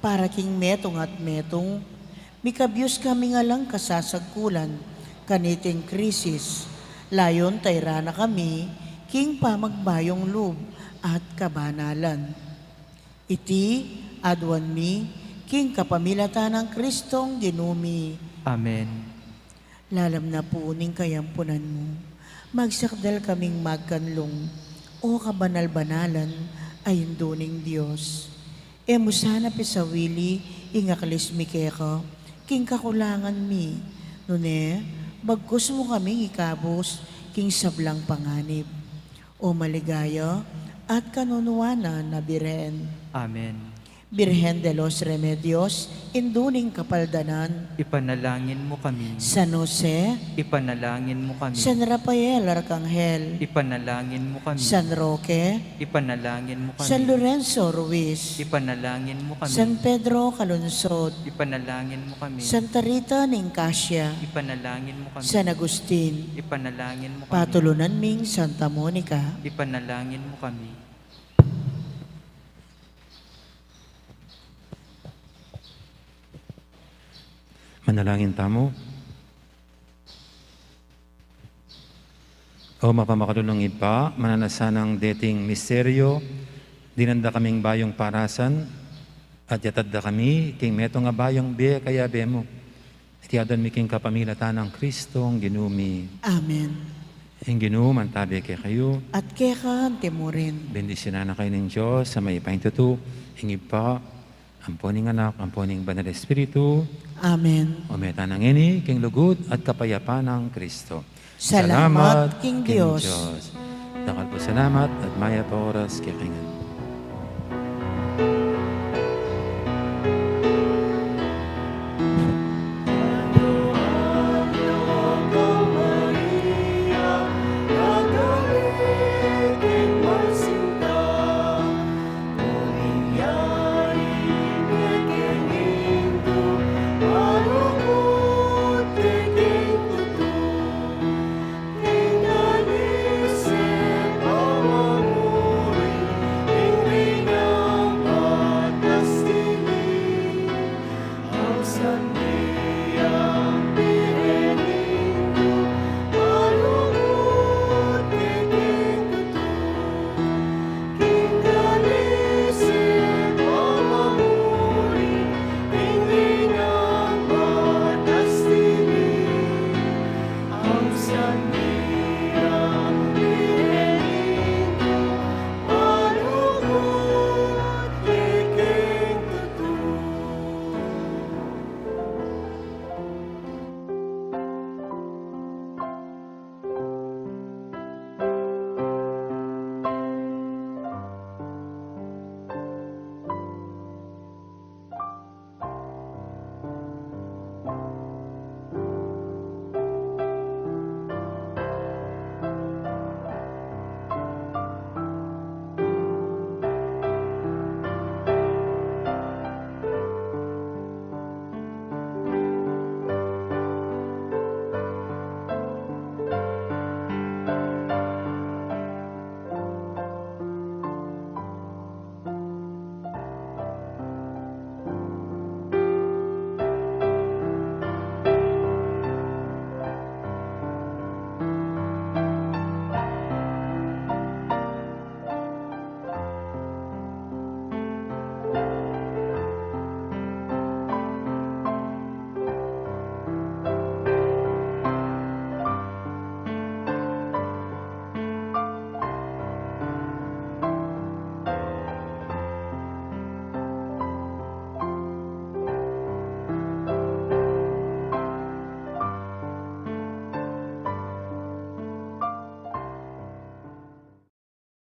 para king metung at metung, mikabyus kami ngan lang kasasagkulan kaniting krisis, layun tairan na kami king pamagbayung lub at kabanalan. Iti aduan mi king kapamilatan nang Kristong Ginu mi. Amen. Lalam na pu ning kayampunan mu, magsakdal kaming magkanlung, O kabanal-banalan a Indu ning Dios. E mu sana pisawili ing aklis mi keka king kakulangan mi, nune bagkus mu kaming ikabus king sablang panganib. O maligaya at kanunuanan a Birhen. Amen. Birhen de los Remedios, Indu ning Kapaldanan. Ipanalangin mu kami. San Jose. Ipanalangin mu kami. San Rafael Arkanghel. Ipanalangin mu kami. San Roque. Ipanalangin mu kami. San Lorenzo Ruiz. Ipanalangin mu kami. San Pedro Calungsod. Ipanalangin mu kami. Santa Rita ning Casia. Ipanalangin mu kami. San Agustin. Ipanalangin mu kami. Patulunan ming Santa Monica. Ipanalangin mu kami. Manalangin tamu. O mapamakalulung Ibpa, mananu la sanang deting misteryo, dinan da kaming bayung parasan, at yatad da kami king metung a bayung bie kayabe mu. Iti adwan mi king kapamilatan nang Kristong Ginu mi. Amen. Ing Ginu mantabe kekayu. At keka anti mu rin. Bendisyunan na kayu ning Dios a mayupaya king tutu, ing Ibpa, ampo ning Anak, ampo ning Banal Espiritu. Amen. O meta na ngeni king lugud at kapayapan nang Kristo. Salamat king Dios. Dakal pu salamat at mayap a oras kekayu ngan.